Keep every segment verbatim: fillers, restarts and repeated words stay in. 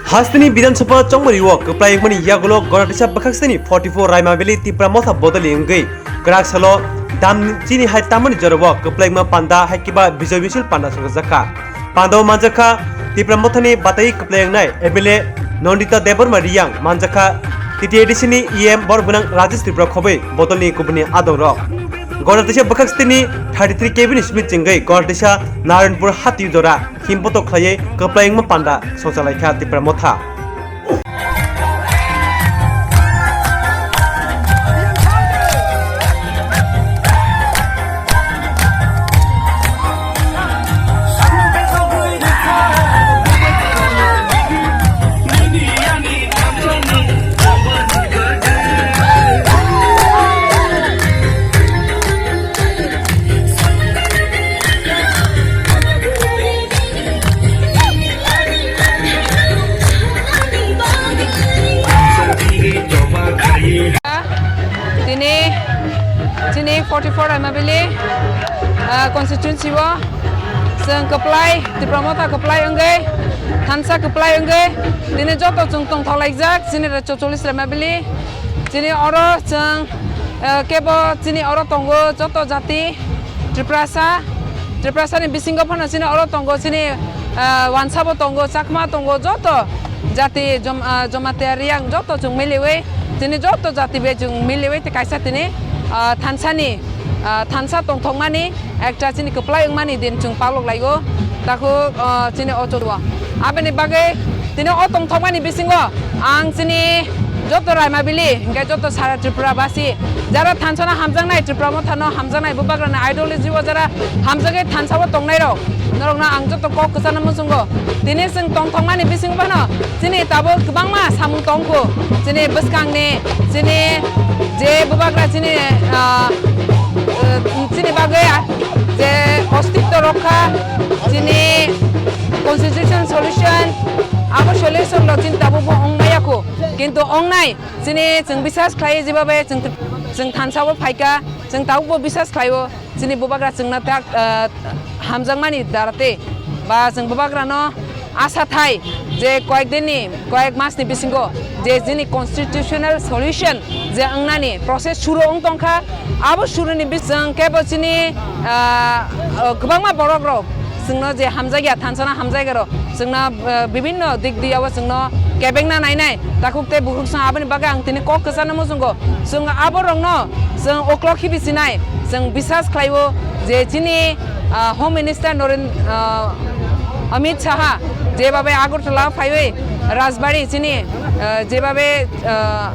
Hasteni Bidhan Sabha chongmari o kwplai wngmani yagulo Goratisa bwkhakseni forty four Raima Valley Tipra Motha bodoli wngwi kwrak salo dam chini hai tamani jorao kwplai wngma panda hai kiba Bijoy Misil panda songjakha. Pandao manjakha Tipra Mothani batai kwplai wngnai M L A Nandita Debbarma Riyang, manjakha T T A D C ni E M borok gwnang Rajesh Tripura khobwi bodolni kubuni adongrok. Goratisa bwkhakseni thirty three K V ni simi chingwi Goratisa Naranpur hati jora himbotok khlaiwi kwplai wngma panda songchalaikha Tipra Motha. Tini, chini forty four Raima Valley, ah, constituency o chwng kwplai, Tipra Motha kwplai wngwi, thansa kwplai wngwi, tini joto chwng tongthok laijak, chini raichok chollish Raima Valley, chini oro chwng, ah, kebo chini oro tongo joto jati, Tiprasa, Tiprasani bisingo phano chini oro tongo, chini, ah, Wansabo tongo, Chakma tongo, joto jati Jom-, ah, Jamatia Riyang joto chwng miliwi, chini joto jati bai chwng miliwi tei kaisa tini, ah, thansani, ah, thansa tongthokmani ekta chini kwplai wngmani din chwng palok laigo. Takhuk, ah, chini o chodo. Aboni bagwi tini o tongthokmani bisingo ang chini joto Raima Valley, hingke joto sara Tripura basi, jara thansano hamjaknai, Tipra Mothano hamjaknai, Bubagrani ideology o jara hamjagwi thansa o tongnairok, norokno ang joto kok kwchangno muchungo. Tini chwng tongthokmani bisingo phano chini tabuk kwbangma samung tongkhu, chini bwskangni, chini je Bubagra chini, ah, eh, chini bagwi, ah, je ostitto rokha, chini constitution solution, abo solution rok chini tabuk bo wngmaya khu, kintu wngnai. Chini chwng bisas khlai, jeba bai chwng, chwng thansa o phaikha, chwng tabuk bo bisas khlaio, chini Bubagra chwngno tak, ah, hamjakmani dara tei ba chwng Bubagrano asa thai je koyek dinni, koyek masni bisingo je chini constitutional solution je wngnani process suru wng tongkha, abo suruni bising kebo chini, ah, kwbangma borok rok chwngno je hamjakya, thansano hamjakya rok, chwngno, eh, bibinno dik diya o chwngno kebengna nainai, takhuk tei bukhuk song aboni bagwi ang tini kok kwchangno muchungo. Chwng aborokno chwng uklok khibi sinai, chwng bisas khlaio je chini, ah, Home Minister Naren-, ah, Amit Shah jebabe Agartala phaiwi Rajbari chini, eh, jebabe, eh,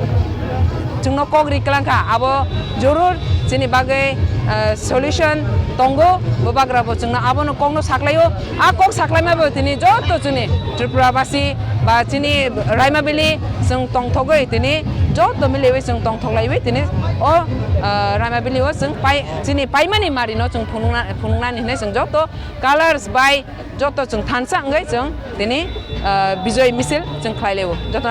chwngno kok ri kwlangkha, abo jorur chini bagwi, eh, solution tongo, Bubagra bo chwngno abono kokno saklaio. A kok saklaima bo tini joto chini Tripura basi ba chini Raima Valley chwng tongthogwi tini joto miliwi chwng tongthoklaiwi tini o, eh, Raima Valley o chwng pai, chini paimani marino chwng phunukna, phunuknani hinwi chwng joto colours bai joto chwng thansa wngwi chwng tini, ah, Bijoy Misil chwng khlai laibo. Joto